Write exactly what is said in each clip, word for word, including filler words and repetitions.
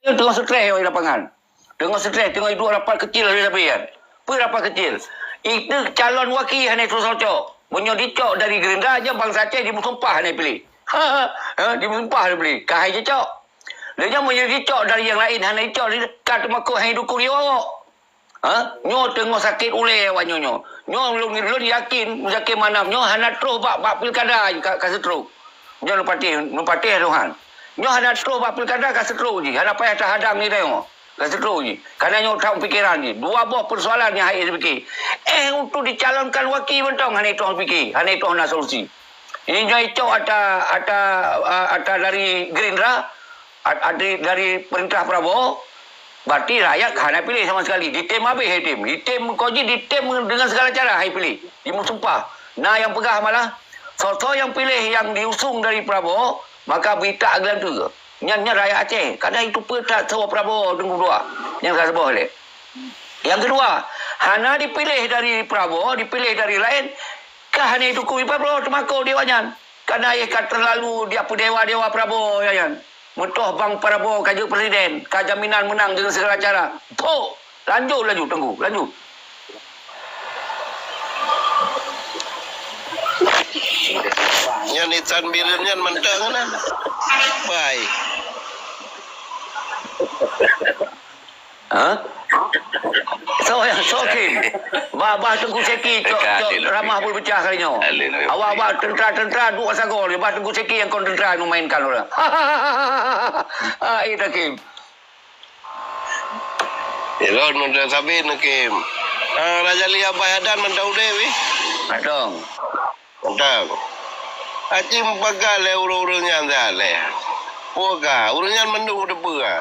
Teungoh stres di lapangan. Teungoh stres, teungoh iduek rapat keucil lé sabe nyan. Peue rapat keucil? Itu calon waki hana itu cocok. Meunyoe dicok dari Gerindra, nyan bansa Aceh jimeusumpah hana piléh. Ha, jimeusumpah hana piléh. Ka hai jicok. Lé nyan meunyoe dicok dari nyang laén hana dicok, ka teumakot hai dukung awak. Ha? Nyoe teungoh sakét ulée awak nyoe nyoe. Nyoe lôn, lôn yakin Muzakir Manaf nyoe hana troh bak, bak pilkada ka, ka seutrok. Nyoe lôn patéh, lôn patéh Tuhan. Nyoe hana troh bak pilkada ka seutrok jih, hana payah tahadang jih tanyoe. Ka seutrok jih. Karena nyoe that pikiran jih. Dua boh persoalan nyang hai jipike. Eh, untuk dicalonkan waki mantong hana troh pike, hana troh na solusi. Ini nyoe icok ata, ata, ata dari Gerindra, At-, at-, dari, dari perintah Prabowo, berarti rakyat hana piléh sama sekali. Ditem habéh, ditem. Ditem, kon jih ditem dengan segala cara, hai piléh. Jimeusumpah. Na nyang peugah malah, soe-soe nyang piléh nyang diusung dari Prabowo, maka beuitak geulanteue. Nyan, nyan rakyat Aceh. Kadang itu peue that soe Prabowo teungku dua. Nyang saboh lé. Nyang keudua, hana dipiléh dari Prabowo, dipiléh dari laén, ka hana dukung Prabowo teumakot di awak nyan. Karena ia ka terlalu diapeudewa-dewa Prabowo nyan. Meutoh bang Prabowo ka jeuet presiden, ka jaminan menang dengan segala cara. Pok! Lanjut laju, Teungku, lanjut. Nyan itan bireuen nyan mantong na. Pai. Ha? Soe nyang, soe Kim? Bah, bah Teungku Syeki cok, cok ramah beupeucah kali nyoe. Awak, awak teuntara-teuntara duek sagoe, bah Teungku Syeki nyang kon teuntara meumainkan ureueng. Ah, eh, Kim. Ilôn mantong sabé neukem. Ah, Raja Lia Abah Adan mantong udeb weh. Mantong. Mantong. Aci meupaga lé ureueng-ureueng nyan dah lé. Peue ka, ureueng nyan mandum teupeue ka.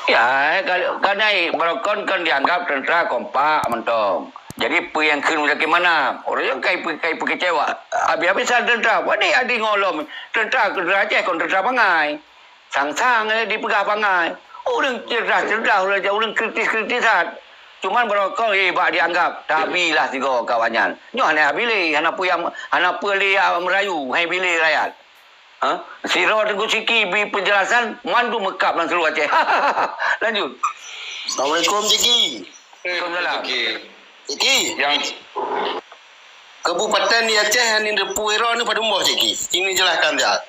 Ya, ka, ka naik, barokon kan dianggap tentara kompak mantong. Jadi, peue nyang kheun Muzakir Manaf? Ureueng nyan kai, kai peukecewa. Habis-habisan tentara. Wani adi ngolom. Tentara, tentara Aceh kon tentara bangai. Sang-sang, eh, dipeugah bangai. Ureueng cerdas-cerdas, ureueng, ureueng kritis-kritis that. Cuman barokon, eh, bak dianggap tabi lah sigoe kawan nyan. Nyoe hana bilé, hana peue nyang, hana peue lé nyang meurayu, hai bilé rakyat. Ha? Sidroe Teungku Syeki bri penjelasan, mandum meukab lam seuluruh Aceh. Lanjut. Assalamualaikum, Syeki. Waalaikumsalam. Syeki. Syeki. Nyang Kabupaten di Aceh nyang neuteupeue droeneuh padum boh, Syeki? Ini jelaskan jak.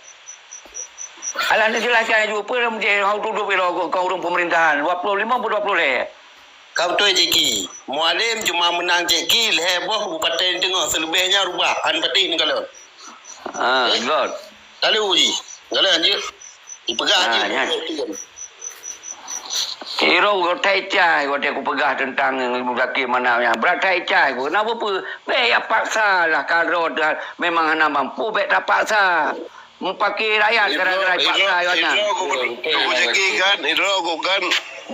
Alah, neujelaskan laju, peue lom jih hana tudoh droe kon ureueng pemerintahan, dua puluh lima peuet dua puluh lhèe. Ka beutôi, Syeki. Mualem cuma meunang Syeki lhèe boh kabupaten teungoh, seuleubeh nyan rubah, han patéh neukalon. Ah, eh? Good. Lalu jih. Galak lanjut. Dipeugah. Ah, jih. Nyan. Kiro geutai cai, geutai kupeugah teuntang Muzakir Manaf nyan. Brat tai cai, kenapa peue? Bèk ya paksa lah, kalau dah memang hana mampu, bèk tapaksa. Mupaki rakyat gara-gara paksa, ya, nyan. Idroe ku, idroe ku Syeki kan, idroe ku kan,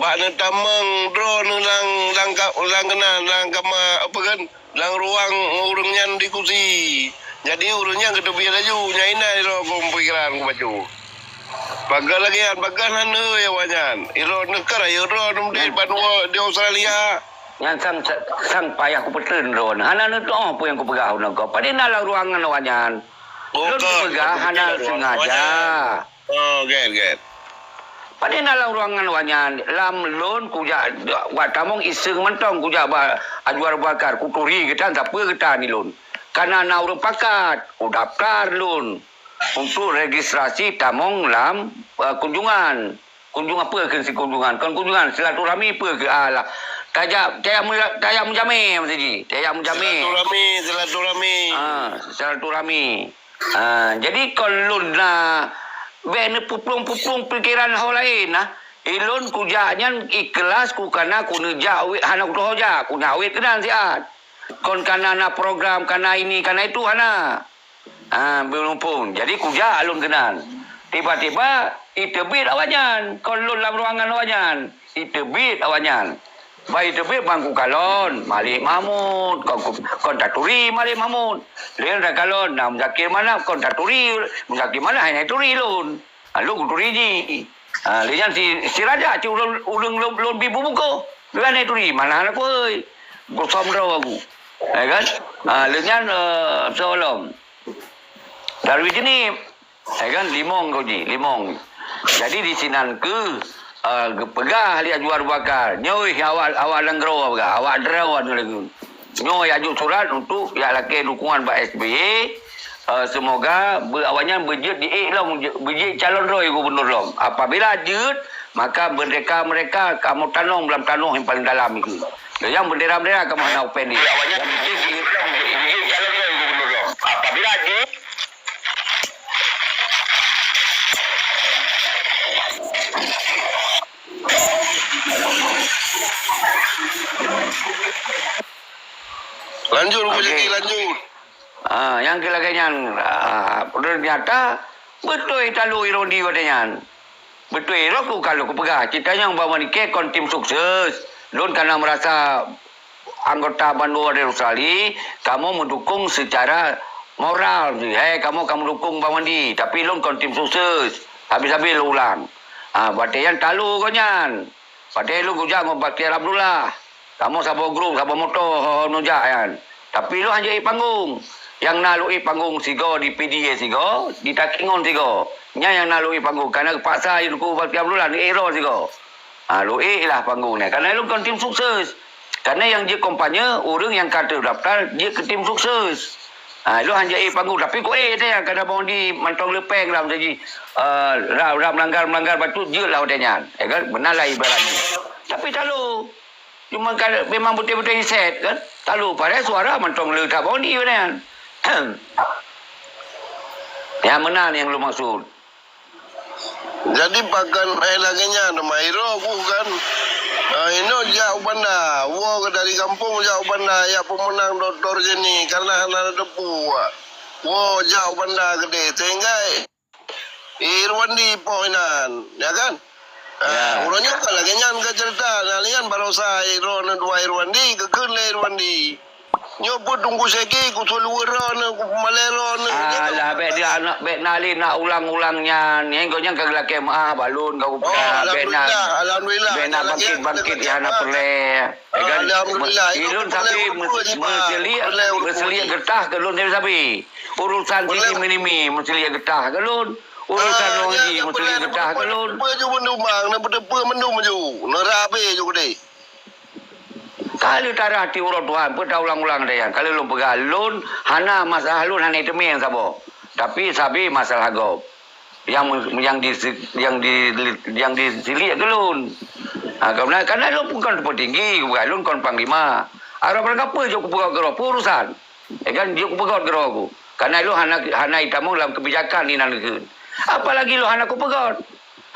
bak neutamong droeneuh lam, lam ka-, lam keunan, lam kama, apa kan, lam ruang ureueng nyan diskusi. Jadi, ureueng nyan geuteubiet laju, nyan inan sidroe goh pikiran kubaca. Pagan lagèe nyan, pagan hana, ya, awak nyan. Sidroe neuka rayeuk droeneuh di, nyan, ban di Australia. Nyan sang, sang payah kupeuteun droeneuh. Hana neutu'oh peue nyang kupeugah uneuk gob. Padahai na lam ruangan awak nyan. Lôn kupeugah hana sengaja. Oh, gèt, gèt. Padahai na lam ruangan awak nyan, lam lôn kujak bak tamong iseung mantong kujak bak Aju Abu Bakar, kuturi geutan, sapeue geutan di lôn. Kana na ureueng pakat, kudaftar lôn untuk registrasi tamong lam, eh, kunjungan. Kunjungan peue keuh si kunjungan? Kon kunjungan, silaturahmi peue keuh? Alah. Tajak, tajak mu-, tajak meujamè masa jih. Tajak meujamè. Silaturahmi, silaturahmi. Ah, silaturahmi. Ha, jadi kon lôn na bèk neupuplueng-puplueng pikeran ho laén nah. Ilôn kujak nyan ikhlas, kukana kuneujak wét, hana kutoh jak, kujak wét keunan siat. Kon kana na program, kana ini, kana itu, hana. Ha, beulumpung. Jadi kujak lôn keunan. Tiba-tiba iteubiet awak nyan, kon lôn lam ruangan awak nyan. Iteubiet awak nyan. Bah iteubiet ban kukalon Malik Mahmud, kon, kon taturi Malik Mahmud. Lé takalon na Muzakir Manaf, kon taturi Muzakir Manaf, hana turi lôn. Ha, lôn kuturi jih. Ha, lé nyan si, si Raja cit ureueng, ureueng lôn, lôn bi bubungkôh. Lôn hana turi, mana hana kuhôi. Gosong droe aku. Ya kan? Ha, lé nyan, eh, soe lom. Darwi Jeunieb. Ya kan? Limong kau ji, limong. Jadi di sinan keuh, eh, geupeugah lé Aju Abu Bakar, "Nyoe awak, awak nanggroe," peugah, "awak droe," nyoe lagèe. Nyoe jak jok surat untuk jak lakèe dukungan bak S B Y, eh, semoga be-, awaknyan beujeuet di ék lom, beujeuet calon droe gubernur lom. Apabila jeuet, maka mereka-mereka kamoe tanong lam tanoh nyang paleng dalam itu. Nyang bendera-bendera kamoe hana open di. Nyang penting di ék lom, beujeuet calon droe gubernur lom. Apabila jeuet, Lanjut, Abu Okey. Jaki, lanjut. Ah, nyang keu lagèe nyan, ah, ternyata beutôi talo Irwandi watèe nyan. Beutôi, lôn ku ka lôn kupeugah, cit tanyoe Bang Wandi kon tim sukses. Lôn kana meurasa anggota Bandua Rosali, kamoe meudukung seucara moral. Hai, kamoe ka meudukung Bang Wandi, tapi lôn kon tim sukses. Habéh-habéh lôn ulang. Ha, watèe nyan talo gobnyan. Watèe lôn kujak ngon Bakhtiar Abdullah. Kamoe saboh grup, saboh moto, ho-, ho neujak nyan. Tapi lôn hanjeuet ék panggong. Nyang na lôn ék panggong sigoe di P D A sigoe, di Takengon sigoe. Nyan nyang na lôn ék panggong. Kana geupaksa Teungku Bakhtiar Abdullah neuék droe sigoe. Ha, lôn ék lah panggong nyan. Kana lôn kon tim sukses. Kana nyang jeuet kampanye, ureueng nyang ka teudaftar jeuet keu tim sukses. Ha, lôn hanjeuet ék panggong. Tapi keu ék teuh nyang kana Bang Wandi mantong leupeng lam saji, eh, lam, lam melanggar-melanggar bacut jeuet lah watèe nyan. Ya kan? Meunan lah ibarat jih. Tapi talo. Cuma kan memang beutôi-beutôi set kan. Talo padahai suara mantong le that Bang Wandi nyan. Ya, meunan nyang lôn maksud. Jadi pakon hai lagèe nyan teuma Iro bukan? Ah, inoe jak u Banda, woe dari gampông jak u Banda, jak peumeunang Doktor Jenny, karena hana teupeu. Woe jak u Banda keudeh, sehingga Irwandi poh inan, ya kan? Ah, ya. Uroe nyoe ka lagèe nyan ka cerita, nah, lagèe nyan barosa Iro neudua Irwandi, geukheun lé Irwandi. Nyoe peuet Teungku Syeki, kusuruh luweue droeneuh, kupeumalèe droeneuh. Alah, bèk dia aneuk, bèk na lé na ulang-ulang nyan. Nyan gobnyan ka geulakèe meu'ah bak lôn, ka kupeugah, bèk na, alhamdulillah, alhamdulillah. Bèk na bangkit-bangkit nyang hana peureulèe. Ya kan? Alhamdulillah. Ilôn sabe meuseuliek, meuseuliek geutah keu lôn sabe-sabe. Urusan Siti Minimi meuseuliek geutah keu lôn. Urusan Nong Haji meuseuliek geutah keu lôn. Peue ju meundum bang, na beuteupeue meundum ju. Na rabe ju keudeh. Ka lheueh tarah ti uroe Tuhan, peue taulang-ulang deh nyan. Ka lheueh lôn peugah, lôn hana masalah lôn hana teumé saboh. Tapi sabe masalah gob. Nyang, nyang di, nyang di, nyang disiliek keu lôn. Ha, karena, karena lôn bukan petinggi, bukan lôn kon panglima. Arah barang apa jok kupeugah keudroe, peue urusan. Eh kan, jok kupeugah keudroe ku. Karena lôn hana, hana itamong lam kebijakan inan keu. Apalagi lôn hana kupeugah.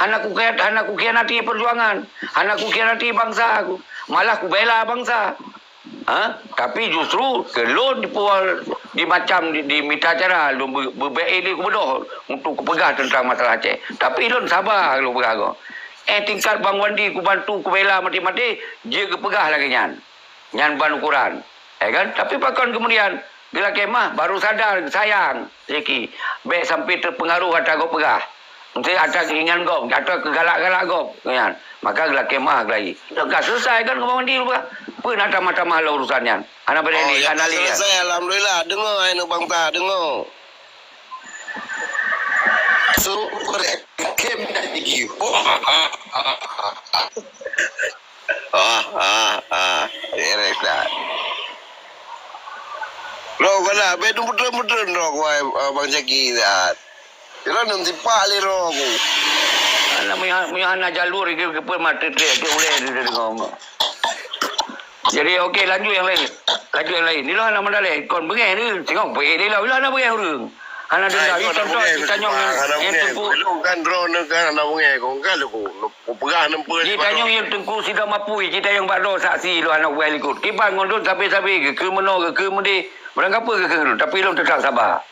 Hana kukhianat, hana kukhianati perjuangan, hana kukhianati bangsa aku, malah kubela bangsa. Ha? Tapi justru keu lôn dipual, dimacam di, dimita cara lôn be-, beubèk lé kubeudôh untuk kupeugah teuntang masalah Aceh. Tapi lôn saba lôn peugah goe. Eh, tingkat Bang Wandi kubantu kubela maté-maté, jeuet geupeugah lagèe nyan. Nyan ban ukuran. Ya kan? Tapi pakon kemudian geulakèe meu'ah baru sadar sayang Zeki. Bèk sampai terpengaruh atra gob peugah. Mesti atra keinginan gob, atra keugalak-galak gob nyan. Maka geulakèe meu'ah geulai. Dah ka selesai kan keumandian peugah. Peue na tamah-tamah lom urusan nyan. Hana boleh ni, hana lé. Selesai, alhamdulillah. Deungö hai aneuk bangsa, deungö. Super Game dari you. Ah, ah, ah. Beres dah. Lo kena, bèk muter-muter lo kuai, ah, Bang Jaki dah. Kira nem tipak lé lo ku. Anak muyah, muyah anak jalur ke, ke pun mata trek ke uleh dia dengar. Jadi, okey, lanjut yang lain. Lanjut yang lain. Ni lah anak mandalay. Kon bengeh ni. Tengok, baik ni lah. Lah anak bengeh urang. Hana dengar. Ni contoh, kita nyong yang tengku. Lu kan drone kan anak bengeh. Kau kan lu. Ku peugah nempeue. Jitanyong nyang Teungku Sidang Mapui, jitanyong bak droe saksi lôn hana kubai likot. Kiban ngon lôn sabe-sabe, geukheun meunoe, geukheun meudeh, barang kapeue geukheun lôn, tapi lôn teutab saba.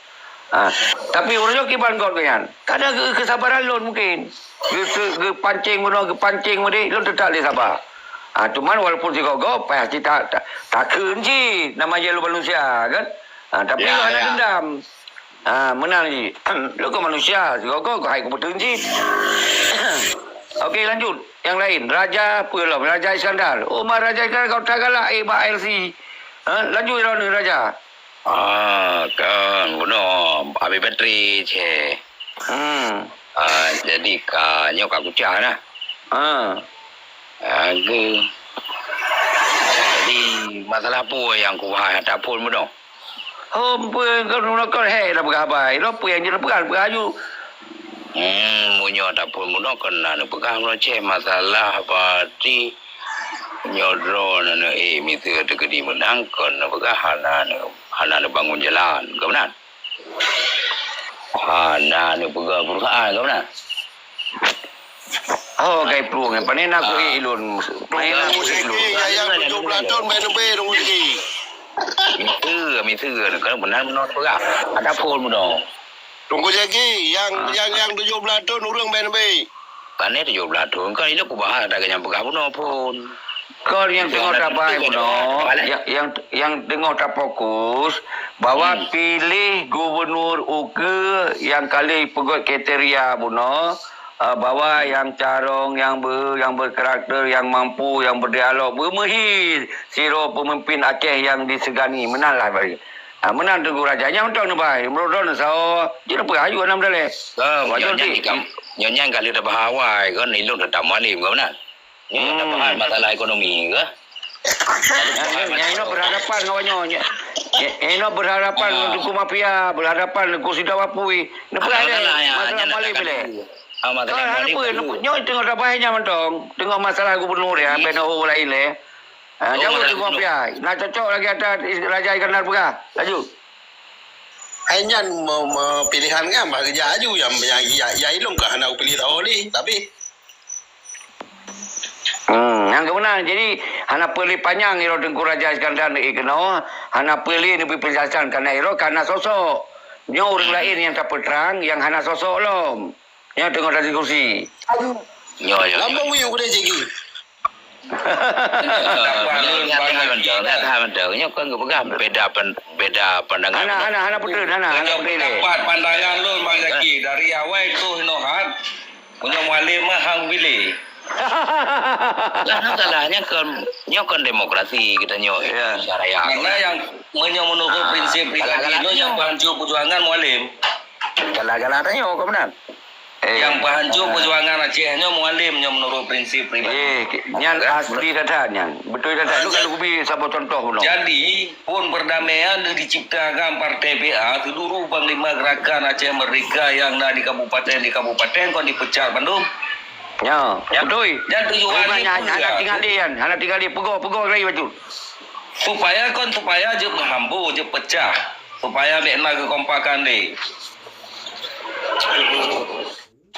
Ha. Tapi uroe nyoe kiban göt geuh nyan. Kadang geu-, keusabaran lôn mungken. Geu-, geu-, geupancéng meunoe, geupancéng meudeh, lôn teutab lé saba. Ha, cuman walaupun sigoe-goe, payah cit ta-, ta-, takheun cit, namanya lôn manusia, kan? Ha, tapi lôn hana dendam. Ha, meunan jih. Lôn kon manusia, sigoe-goe hai kupeuteuntèe cit. Okey, lanjut. Yang lain, Raja peue lom? Raja Iskandar. Oh, Raja Iskandar, kau tak galak, eh, bak L C. Ha, lanjut, Raja. Ah, kan, bunoe, habis bateri, ceh. Hmm. Ah, jadi ka nyoe ka kucah dah. Ha. Aduh. Jadi masalah peue nyang kubahas, taphon bunoe? Hom peue keu nyoe kon hei dah peugah bai. Lôn peue nyang jeuet peugah, peugah aju. Hmm, meunyoe taphon bunoe kon na neupeugah bunoe ceh masalah parti nyoe droeneuh eh miseue teukeudi meunang kon neupeugah hana neu-, hana neubangun jalan. Kon meunan? Hana neupeugah perusahaan, kon meunan? Oh, kai plueng, eh. Pane na kuék ilôn. Pane na kuék ilôn. Nyang tujoh blaih thon bèk neubri, Teungku Zaki. Miseue, miseue, kan beuna meunoe peugah. Ada phon bunoe. Teungku Zaki, nyang, nyang, nyang tujoh blaih thon ureueng bèk neubri. Pane tujoh blaih thon, kan ilôn kubahas ata nyang peugah bunoe phon. Kon nyang teungoh tabai bunoe, nyang, nyang, nyang teungoh tafokus bahwa piléh gubunur ukeue nyang ka lheueh peugöt kriteria bunoe, eh, bahwa nyang carông, nyang beu-, nyang berkarakter, nyang mampu, nyang berdialog, beumeuhi sidroe peumimpin Aceh nyang disegani, meunan lah bari. Ah, meunan Teungku Raja, nyang mantong neubai, meunurot droeneuh saboh, jeuet neupeugah aju hana meudaleh. Nyoe nyan ka lheueh tabahas awai, kon ilôn teutap Mualem, kon meunan? Nyoe na bahas masalah ekonomi ke? Nyang, nyang, nyang inoe berhadapan ngon nyoe. Nyang, nyang inoe berhadapan ngon Teungku Mafia, berhadapan Teungku Sidang Apui. Neupeugah lé, masalah Mualem lé. Ah, masalah Mualem. Nyoe teungoh tabahas nyan mantong, teungoh masalah gubunur ya, bèk na ho laén lé. Ah, jaweueb Teungku Mafia. Na cocok lagèe ata Raja Iskandar peugah. Laju. Hai nyan me-, me-, pilihan nyan bah geujak aju nyang, nyang, ya, ya ilôn ka hana kupiléh tau lé, tapi Hmm, nyang keubeuna. Jadi, hana peue lé panyang uroe Teungku Raja Iskandar neuék keunoe, hana peue lé neubri peunjelasan, karena uroe ka na sosok. Nyoe ureueng laén nyang tapeutrang nyang hana sosok lom. Nyoe teungoh tadiskusi. Nyoe, nyoe, nyoe. Lambung wiyu geude jigi. Nyoe kan geupeugah beda pen-, beda pandangan. Hana, hana, hana peutrön, hana, hana peutrön. Pendapat, pandangan lôn, Bang Zaki, dari awai troh inoe hat, Meunyoe Mualem mah hang piléh. Lah, hana salah, nyoe kon, nyoe kon demokrasi geutanyoe, Indonesia Raya. Karena nyang, meunyoe meunurot prinsip pribadi lôn, nyang peuhanco peujuangan Mualem. Galak-galak tanyoe, kon meunan? Nyang peuhanco peujuangan Aceh nyoe Mualem, nyoe meunurot prinsip pribadi. Eh, nyan asli that-that nyan. Beutôi that-that. Lôn ka lôn geubi saboh contoh bunoe. Jadi, Phon perdamaian diciptakan Partai P A, seluruh panglima gerakan Aceh Merdeka nyang na di kabupaten, di kabupaten kon dipecat bandum. Nyo, beutôi. Dan tujuan jih hana, hana tinggai lé nyan, hana tinggai lé, peugoe, peugoe lagi bacut. Supaya kon, supaya jeuet meuhambo, jeuet pecah. Supaya bèk na keukompakan lé.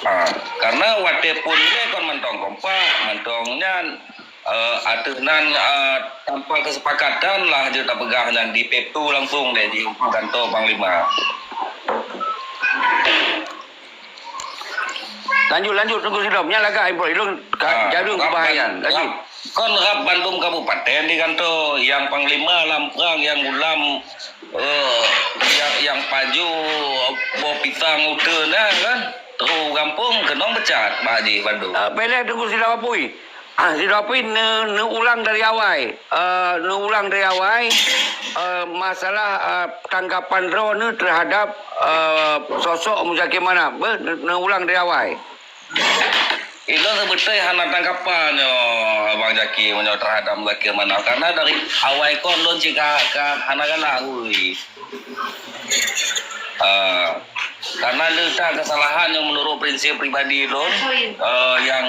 Ha, karena watèe phon ilèe kon mantong kompak, mantong nyan, eh, ateueh nan, eh, tanpa kesepakatan lah jeuet tapeugah nyan di P P U langsung deh di kantô panglima. Lanjut, lanjut, Teungku Sidom. Nyan lagak, Ibu. Ilôn ka jareung keubahayaan. Lanjut. Kon rab bandum kabupaten di kantô, nyang panglima lam prang, nyang ulam, eh, nyang, nyang pajoh boh pisang uteuen na kan, troh gampông keunong peucat bak jih bandum. Ah, bèk lé Teungku Sidom Apui. Ah, Sidom Apui neu-, neuulang dari awai. Eh, neuulang dari awai, eh, masalah, eh, tanggapan droeneuh terhadap, eh, sosok Muzakir Manaf. Beuh, neu-, neuulang dari awai. Ilôn seubeutôi hana tanggapan nyoe, Abang Zaki, meunyoe terhadap Muzakir Manaf. Karena dari awai kon lôn cit ka, ka hana galak, ui. Ah, karena le that kesalahan nyang menurut prinsip pribadi lôn, eh, yang,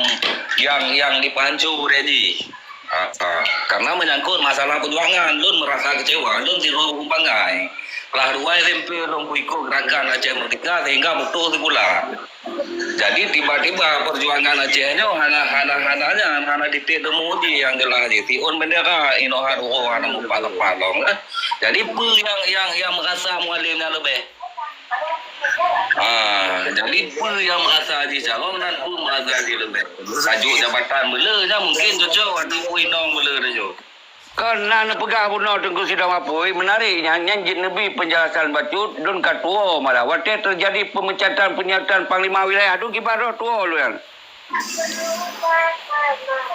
yang, yang dipahancu lé jih. Ah, ah. Karena menyangkut masalah perjuangan, lôn merasa kecewa, lôn sidroe ureueng bangai. Kelas dua S M P lôn peuikot gerakan Aceh Merdeka sehingga beutôi sikula. Jadi, tiba-tiba perjuangan Aceh nyoe hana, hana, hana nyan, hana titik temu uji nyang jeulaih jih. Siôn bendera, inoe hat uroe hana mupat teupalong, kan. Jadi, peue nyang, nyang, nyang meurasa Mualem nyan leubeh? Ah, jadi peue nyang meurasa jih calon dan peue meurasa jih leubeh? Tajuk jabatan beuleu nyan mungkin cocok ataupun inong beuleu tajuk. Kon na neupeugah bunoe Teungku Sidom Apui, meunarek nyan, nyan jeuet neubi peunjelasan bacut, lôn ka tuwoe malah. Watèe teujadi peumecatan-peumecatan panglima wilayah, lôn kiban roh tuwoe lôn nyan.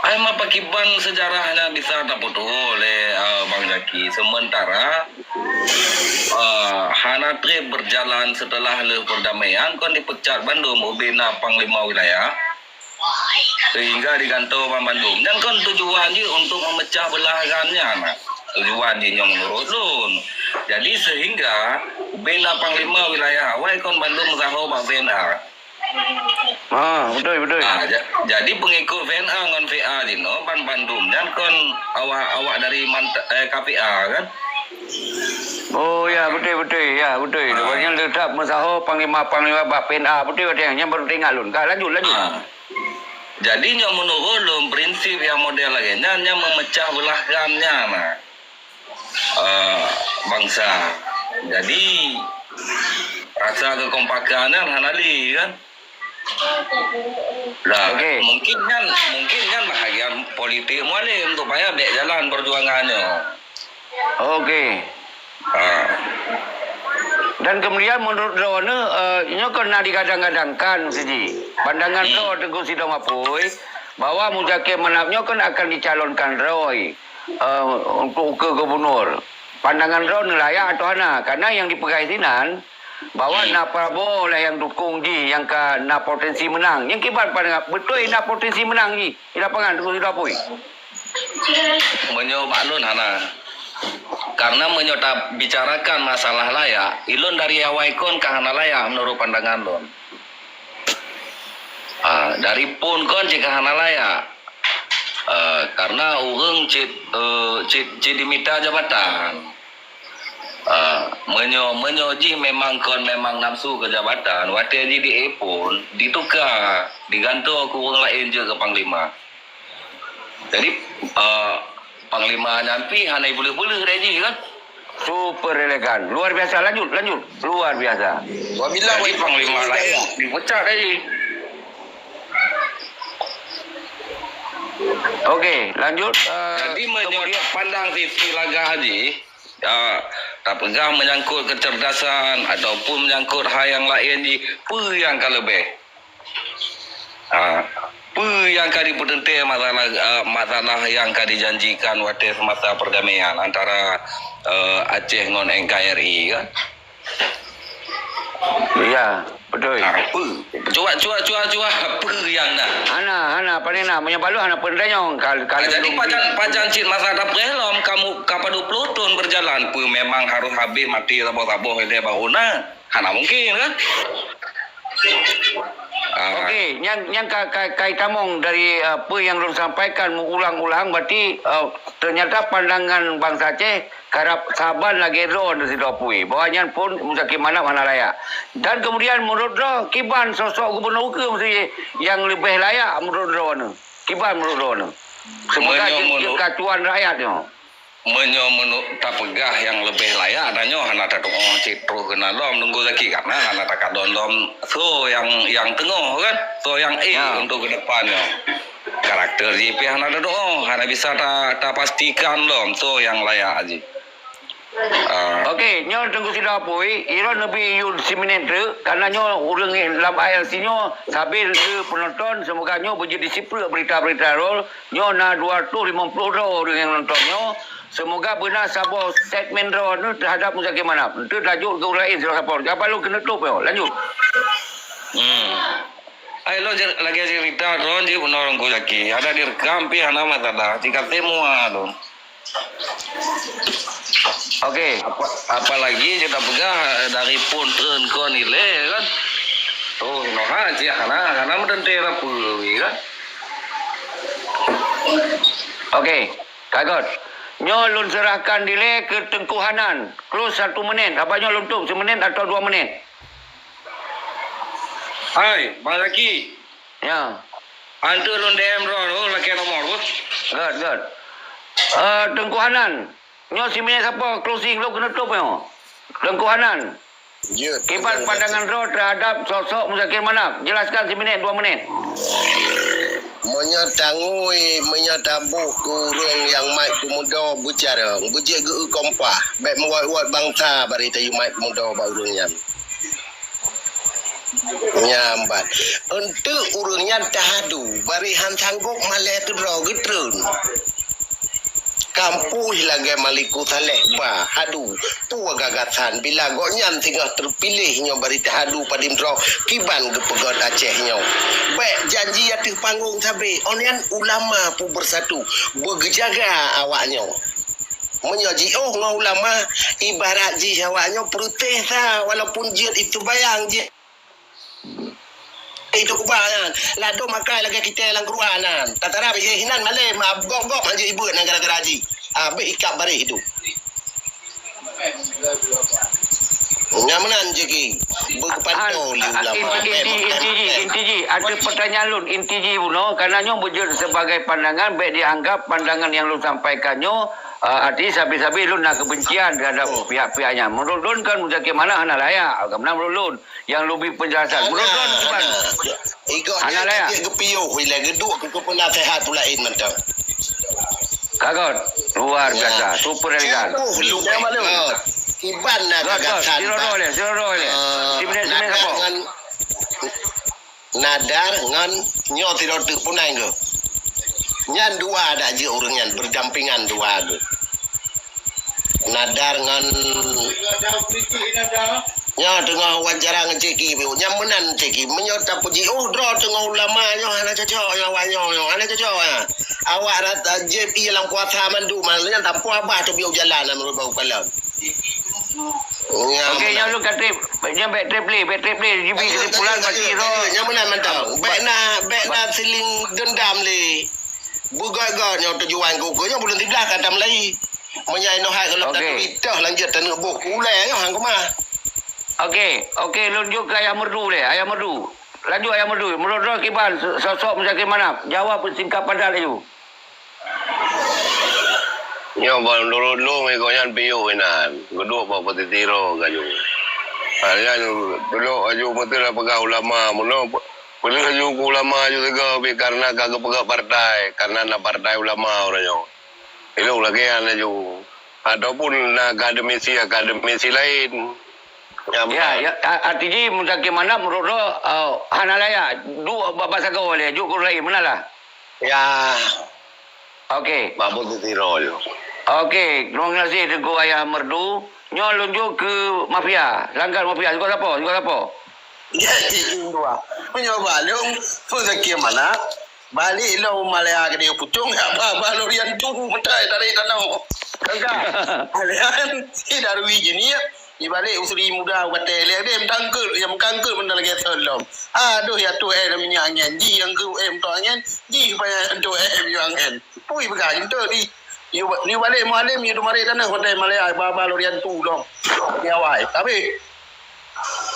Ai, ma pakiban seujarah nyan bisa tapeutuho lé, eh, Bang Zaki. Sementara, eh, hana treb berjalan setelah lheueh perdamaian, kon dipecat bandum ubena panglima wilayah. Sehingga digantoe ban bandum. Nyan kon tujuan jih untuk memecah belah GAM nyan. Tujuan jih nyoe menurut lôn. Jadi sehingga ubena panglima wilayah awai kon bandum meusaho bak V N A. Ah, beutôi, beutôi. Ah, ja-, jadi pengikut V N A ngon V A jinoe ban bandum nyan kon awak-awak dari mant-, eh, K P A kan? Oh, ya, beutôi, beutôi. Ya, beutôi. Ah. Awaknyan tetap meusaho panglima-panglima bak V N A. Beutôi, beutôi. Nyan baru teuingat lôn. Ka, lanjut, lanjut. Ah. Jadi nyoe menurut lôn prinsip nyang model lagèe nyan, nyan memecah belah GAM nyan. eh, bansa. Jadi, rasa kekompakan nyan hana lé kan. Lah, okey. Mungkin nyan, mungkin nyan bahagian politik Mualem supaya bèk jalan perjuangan nyoe. Okey. Ha. Dan kemudian menurut droeneuh, eh, nyoe kon na digadang-gadangkan siji. Pandangan droe Teungku Sidong Apui bahwa Muzakir Manaf nyoe kon akan dicalonkan droe eh, untuk ke gubernur. Pandangan droeneuh layak atau hana? Karena nyang dipeugah sinan bahwa na Prabowo lah nyang dukung jih nyang ka na potensi menang. Nyang kiban pandangan, beutôi na potensi menang jih di lapangan, Teungku Sidong Apui? Meunyoe bak lôn hana. Karena meunyoe tabicarakan masalah layak, ilôn dari awai kon ka hana layak menurut pandangan lôn. Ah, dari phon kon cit ka hana layak. Eh, karena ureueng cit, eh, cit, cit dimita jabatan. Eh, meunyoe, meunyoe jih memang kon memang nafsu keu jabatan, watèe jih di phon, dituka, digantoe keu ureueng laén jeuet keu panglima. Jadi, eh, panglima nyan pih hana ipeuleueh-peuleueh lé jih kan? Super elegan. Luar biasa. Lanjut, lanjut. Luar biasa. Wabila jadi panglima laén dipecat lé jih. Okey, lanjut, eh, jadi, meunyoe kemudian pandang sisi lagak jih, ya, tapeugah menyangkut kecerdasan ataupun menyangkut hal nyang laén jih, peue nyang ka leubeh? Ah, peue nyang ka dipeuteuntèe masalah, ah, masalah nyang ka dijanjikan watèe semasa perdamaian antara, eh, Aceh ngon N K R I kan? Ya, beutôi. Ah, peue? Cuba, cuba, cuba, cuba, peue nyang na? Hana, hana, pane na. Meunyoe bak lôn hana peue tanyong. Kal-, ah, jadi pajan, pajan cit masa dapeuh lom kamu ka padub ploh thon berjalan, peue memang harus habéh maté saboh-saboh ilèe bahu na? Hana mungkin kan? Ah. Okey, nyan, nyan ka, ka, ka itamong dari, eh, apa yang lôn sampaikan meuulang-ulang, berarti, eh, ternyata pandangan bansa Aceh karab saban lagèe droe Teungku Sidong Apui, bahwa nyan phon Muzakir Manaf hana layak. Dan kemudian menurut droe, kiban sosok gubernur ukeue meusti nyang leubeh layak menurut droeneuh? Kiban menurut droeneuh? Semoga jeuet, jeuet keu acuan rakyat nyoe. Meunyoe meuno-, tapeugah nyang leubeh layak, tanyoe hana tatu'oh cit troh keunan lom Teungku Zaki, karena hana takalon lom soe nyang, nyang teungoh kan, soe nyang ék untuk keudepan nyoe. Karakter jih pih hana tatu'oh, hana bisa ta-, tapastikan lom soe nyang layak jih. Ah. Okey, nyoe Teungku Sidong Apui, ilôn neubri yue siminit treuk, karena nyoe ureueng lam I R C nyoe sabe le penonton, semoga nyoe beujeuet disipreuk berita-berita droe. Nyoe na dua ratus lima puluh droe ureueng nyang nonton nyoe. Semoga beuna saboh segmen droeneuh terhadap Muzakir Manaf. Enteuk lanjut keu ureueng laén sidroe sapo. Japa lôn keuneuk tôp nyoe. Lanjut. Hmm. Ai lôn lagèe cerita droe jih bunoe Teungku Zaki. Ada direkam pih hana masalah. Cit ka teuh mua lôn. Okey. Apa, apalagi kita peugah dari phon treun kon ilèe kan. Oh, noh ha, cit hana, hana meuteuntèe lapeu kan. Okey, ka göt. Nyoe lôn serahkan dilèe keu Teungku Hanan. Close satu menit. Haba nyoe lôn tôp simenit atau dua menit. Hai, Bang Zaki. Ya. Anteuk lôn D M droe, oh, lakèe nomor, beuh. Göt, göt. Eh, Teungku Hanan. Nyoe siminit sapo closing lôn keuneuk tôp nyoe. Teungku Hanan. Ya, kiban pandangan droe terhadap sosok Muzakir Manaf? Jelaskan siminit, dua menit. Meunyoe tangui, meunyoe taboh keu ureueng nyang mat peumuda beucarông, beujeuet geu-eu kompah, bèk meuwot-wot bansa bari tayue mat peumuda bak ureueng nyan. Nyan ban. Eunteuk ureuëng nyan tahadu, bari han sanggob malèe keudroe geutreun. Kampus lagèe Malikussaleh ba, hadu, peue gagasan bila gobnyan singoh teupiléh nyoe bari tahadu padum droe kiban geupeugöt Aceh nyoe. Bèk janji ateueh panggong sabe, oh nyan ulama peue beusatu, beugeujaga awak nyoe. Meunyoe jiôh ngon ulama, ibarat jih awak nyoe protes sa, walaupun jeuet itu bayang jih. Itu kuba nyan. Ladôm makai lagèe kitai lam keurua nyan. Tatara bak hinan malèe, ma-, gok-gok hanjeuet ibeuet nyan gara-gara jih. Habéh ikab baréh itu. Nyan meunan jih ki. Beupantô lé ulama. Inti, inti, inti ji, inti ji. Ada pertanyaan lôn, inti ji bunoe, karena nyoe beujeuet sebagai pandangan, bèk dianggap pandangan yang lôn sampaikan nyoe, ah, arti sabe-sabe lôn na kebencian terhadap pihak-pihak nyan. Menurut lôn kan Muzakir Manaf hana layak, ka meunan menurut lôn. Nyang lôn bri penjelasan. Menurut lôn kiban. Hana layak. Geupiôh ilèe geuduek keu peunasèhat peue laén mantong. Ka göt. Luar biasa. Super elegan. Kiban na gagasan. Siroe-roe lé, siroe-roe lé. Siminèt-siminèt sapo? Nadar ngon nyoe sidroe teuk pun ai geuh. Nyan dua dak jeuet ureuëng nyan berdampingan dua geuh. Nadar ngon nyoe teungoh wawancara ngon Ceki, nyan meunan Ceki. Meunyoe tapeujiôh droe teungoh ulama nyoe hana cocok nyoe awak nyoe, nyoe hana cocok nyan. Awak rata J P lam kuasa mandum nyan tanpa abah teubiôh jalan nyan meurubah kalon. Okey, nyoe lôn ka trép, nyoe bèk trép lé, bèk trép lé, jibi kesimpulan pasti roh. Nyan meunan mantong. Bèk na, bèk na siling dendam lé. Beugöt-göt nyoe tujuan ku, ku nyoe buleuen siblah ka tamulai. Meunyoe inoe hai kalau tak berita lanjut taneuk boh ulèe nyoe hang keumah. Okey, okey, lôn jok keu Ayah Merdu lé, Ayah Merdu. Laju Ayah Merdu, meunurot droe kiban sosok Muzakir Manaf, jaweueb singkat padat laju. Nyoe ban lôn lôn iko nyan piôh inan, geuduek bak posisi roh laju. Ha nyan tulok laju meuteun peugah ulama, meunoe peuleueh laju keu ulama laju sigoe pih karena ka geupeugah partai, karena na partai ulama uroe nyoe. Ilok lagèe nyan laju. Ataupun na akademisi-akademisi laén. Ya, ya, a-, arti jih Muzakir Manaf meunurot droe, eh, hana layak duek bak, bak sagoe lé, jok keu laén, meunan lah. Ya. Okey. Bak posisi roh laju. Okey, terima kasih Teungku Ayah Merdu. Nyoe lôn jok keu mafia, langgan mafia, sigoe sapo, sigoe sapo. Ya, cik dua. Meunyoe bak lôn, Muzakir Manaf, Balik lom malèe keudéh pucông, ya, ba, ba lôn rian tu, meutai tarék tanoh. Tangka. Alian, si Darwi jih ni, ya. Di balik usri muda, u batèe lé, deh, meutangkeut, ya, meutangkeut meunan lagèe thon lom. Aduh, ya, tu, eh, minyeuk angèn. Jih nyang keu, eh, meutok angèn. Jih, payah, tu, eh, minyeuk angèn. Pui peugah, gitu, di. Yu, yu balik Mualem, yu teumari tanoh, meutai malèe, ba, ba lôn rian tu, lom. Di awai. Habis.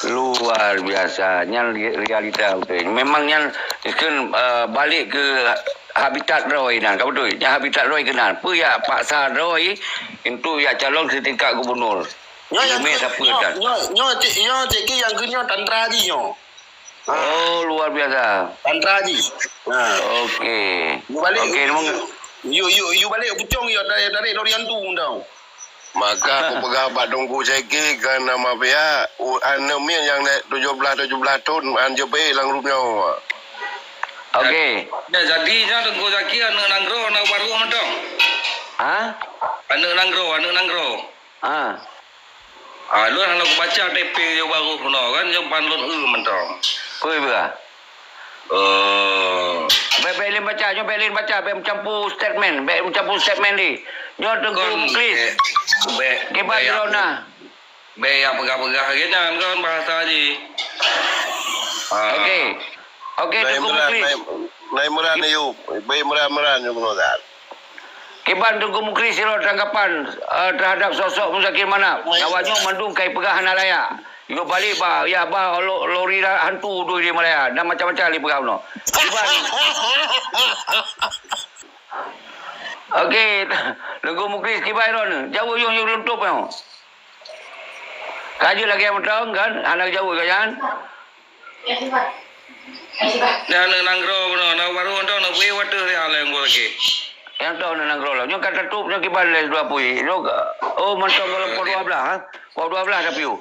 Luar biasa. Nyan re-, realita beutôi. Memang nyan kheun, eh, balik keu habitat droe nan, ka beutôi. Nyan habitat droe keunan. Peue yak paksa droe untuk yak calon setingkat gubernur. Nyoe nyang Ileumèe keu-, sapeue nyoe, dah. Nyoe, nyoe cik, nyoe cik ki nyang keu nyoe tantra jih nyoe. Ha. Oh, luar biasa. Tantra jih. Ha. Okey. Yu balik, okey, memang yu, yu, yu balik pucông yu dari, dari Loriantu dah. Maka kupeugah bak Teungku Syeki keu nama pihak, u-, aneuk miet nyang nèk tujoh blaih, tujoh blaih thon, han jeuet lam grup nyoe. Okey. Ya, jadi nyan Teungku Syeki aneuk nanggroe, aneuk barô mantong. Ha? Aneuk nanggroe, aneuk nanggroe. Ha. Ah, lôn hana kubaca T P nyoe barô keunoe kan, nyoe ban lôn eu mantong. Peue beuh? Eh. Bèk, bèk lôn baca, nyoe bèk lôn baca, bèk meucampur statement, bèk meucampur statement lé. Nyoe Teungku Muklis. Bèk, bèk, kiban bèk droeneuh. Bèk yak peugah-peugah lagèe nyan kan bahasa jih. Ah. Okey. Okey, Teungku Muklis. Nai Imran, Nai Imran, Ayub. Bèk Imran, Imran, Imran. Kiban Teungku Muklis sidroe tanggapan, eh, terhadap sosok Muzakir Manaf. Awak nyoe mandum kai peugah hana layak. Yo balik ba, ya ba lo-, lori hantu tu di Malaya dan macam-macam lé peugah bunoe. Kiban. Okey, Teungku Muklis kiban ron. Jaweueb yong yong leuntop nyoe. Ka jeuet lagèe mantong kan, hana jaweueb kan? Nyan aneuk nanggroe bunoe, na baru mantong na bui watèe ria lé nggo lagèe. Nyang toh aneuk nanggroe lah. Nyoe ka tatôp nyoe kiban lé dua pui. Nyoe, oh, mantong golom pukul dua belas, ha? Pukul dua belas tapi, oh.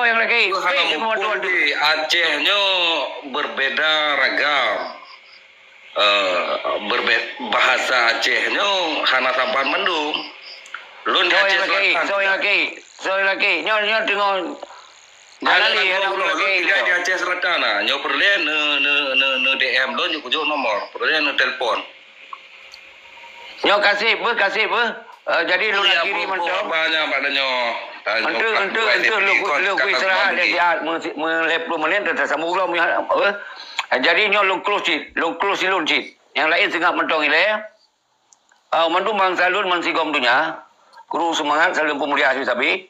soe nyang lakèe? Hana muphom di Aceh nyoe berbeda ragam. Eh, berbe-, bahasa Aceh nyoe hana saban mandum. Lôn di Aceh Selatan. Soe nyang lakèe? Soe nyang lakèe? Nyoe, nyoe teungoh Nyan lé hana ureueng lôn lakèe tinggai di Aceh Selatan na. Nyoe peureulèe neu, neu, neu, neu D M lôn, nyoe kujok nomor. Peureulèe neu telepon. Nyoe kaseb beuh, kaseb beuh. Eh, jadi lôn akhiri mantong. Banyak pada nyoe. Enteuk, enteuk, enteuk lôn istirahat lé siat, meulhèe ploh menit, teuma sambung lom, eh. Jadi nyoe lôn close cit, lôn close lôn cit. Nyang laén seungab mantong ilèe. Ah, mandum bansa lôn bansigom donya, kru seumangat, saleuem peumulia sabe-sabe,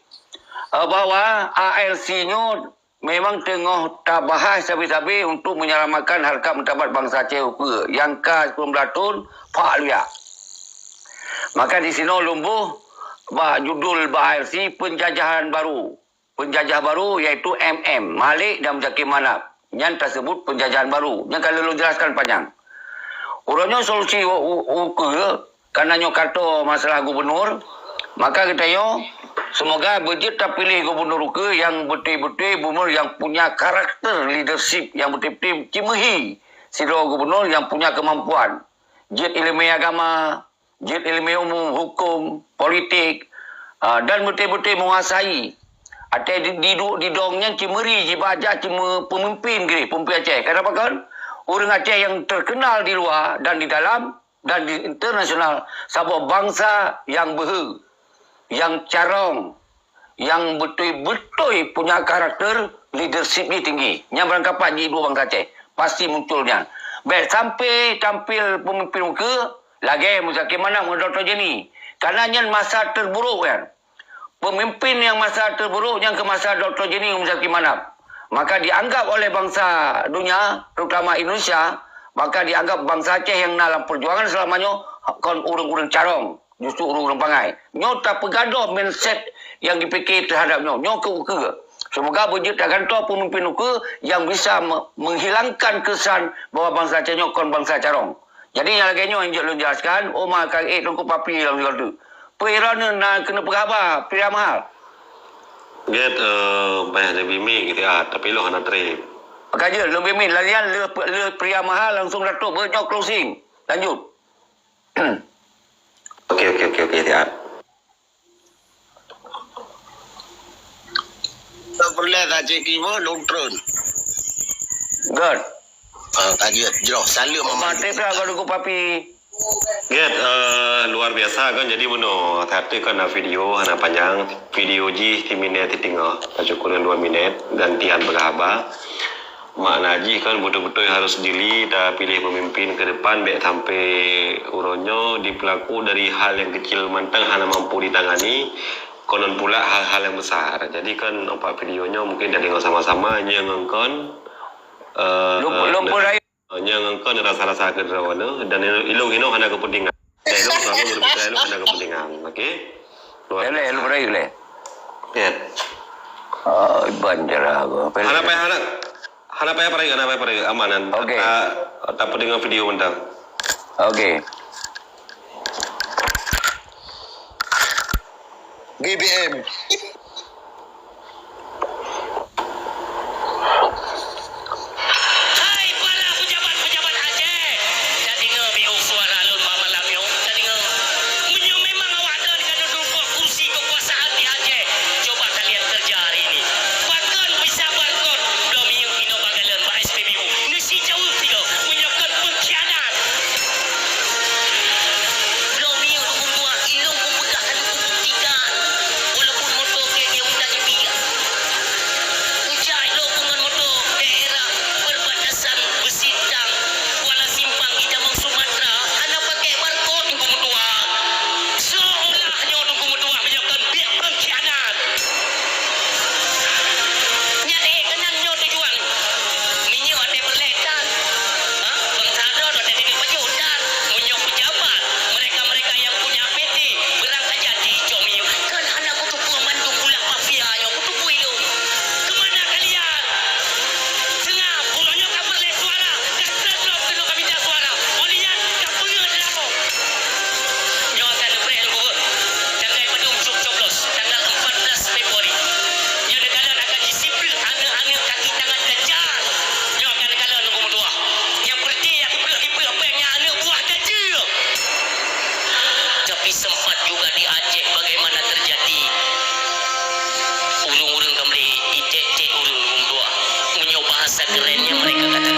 ah, bahwa A L C nyoe memang teungoh tabahas sabe-sabe untuk menyelamatkan harkat martabat bansa Aceh ukeue nyang ka sikureueng blaih thon phak luyak. Maka di sinoe lôn boh bak judul bak A L C, penjajahan baru. Penjajah baru, yaitu M M, Malik dan Muzakir Manaf. Nyan taseubut penjajahan baru. Nyan ka lôn jelaskan panyang. Uroe nyoe solusi u-, u-, ukeue, kareuna nyoe kato masalah gubunur, maka geutanyoe seumoga beujeuet tapiléh gubunur ukeue nyang beutôi-beutôi gubunur nyang punya karakter leadership nyang beutôi-beutôi jimeuhi sidroe gubunur nyang punya keumampuan. Jeuet ileumèe agama, jeuet ileumèe umum, huköm, politik, ah, dan beutôi-beutôi menguasai. Até di, di du-, di dong nyan cit meuri jibajak cit meu-, peumimpin geuh, peumimpin Aceh. Kenapa kon? Ureueng Aceh nyang terkenal di luwa dan di dalam dan di internasional, saboh bansa nyang beuhe, nyang carông, nyang beutôi-beutôi punya karakter leadership jih tinggi. Nyan barangkapat jih dua bansa Aceh, pasti muncul nyan. Bèk sampai tampil pemimpin ukeue lagèe Muzakir Manaf ngon Dokto Jenny. Karena nyan masa terburuk nyan. Pemimpin nyang masa terburuk nyan keu masa Dokto Jenny ngon Muzakir Manaf. Maka dianggap oleh bansa dunia, terutama Indonesia, maka dianggap bansa Aceh nyang na lam perjuangan selama nyoe kon ureueng-ureueng carông. Justru ureueng-ureueng bangai. Nyoe tapeugadôh mindset nyang jipike teuhadap nyoe. Nyoe keu ukeue. Seumoga beujeuet tagantoe peumimpin ukeue nyang bisa me-, menghilangkan keusan bahwa bansa Aceh nyoe kon bansa carông. Jadi nyang lagèe nyoe nyang jeuet lôn jelaskan, oh ma ka ék Teungku Papi lam sigoe teuk. Peue droeneuh na keuneuk peugah haba, Pria Mahal? Gèt, eh, payah leubeh mi gitu ya, tapi lôn hana trép. Ka jeuet, leubeh mi, lagèe nyan lheueh, lheueh Pria Mahal langsung Datuk, beunyoe closing. Lanjut. Oke, oke, oke, oke, siap. Tak peureulèe that cit kiban lôn treun. Good. Ah, ka jeuet. Jroh, saleuem. Maté pula kau dukung papi. Gèt, eh, luar biasa kan. Jadi bunoe, tapi kan na video hana panjang. Video jih siminèt siteungoh, tacukup dua minèt, gantian peugah haba. Makna jih kan beutôi-beutôi harôh jeli tapiléh pemimpin ke depan, bèk sampai uroe nyoe dipeulaku dari hal nyang kecil mantong hana mampu ditangani, konon pula hal-hal nyang besar. Jadi kan nampak video nyoe mungkin tadeungoe sama-sama, nyoe ngon kon, eh, lom, lom eh, berai. Nyoe ngon kon rasa-rasa keudroe nyoe, dan ilong-ilong hana kepentingan. Ilong selalu berbicara ilong hana kepentingan. Oke? Luar biasa. Lé, lé, lé. Ya. Oh, banjara aku. Hana payah, hana. Hana payah pareuk, hana payah pareuk. Aman kan? Oke. Ta, tapeudeungoe video mantong. Oke. G B M. Hai para pejabat-pejabat Aceh, tadeungoe biôh suara lôn bak malam nyoe, tadeungoe. Meunyoe memang awak droen ka neuduek kursi kekuasaan di Aceh, coba kalian kerja hari ini. Pakon bisa barcode, bloe minyeuk inoe bak galon bak S P B U. Neusi jaweueb tiga, meunyoe kon pengkhianat. Bloe minyeuk dukun dua, ilong pun peugah ka lôn buktikan. Walaupun moto kèe Kerennya mereka kata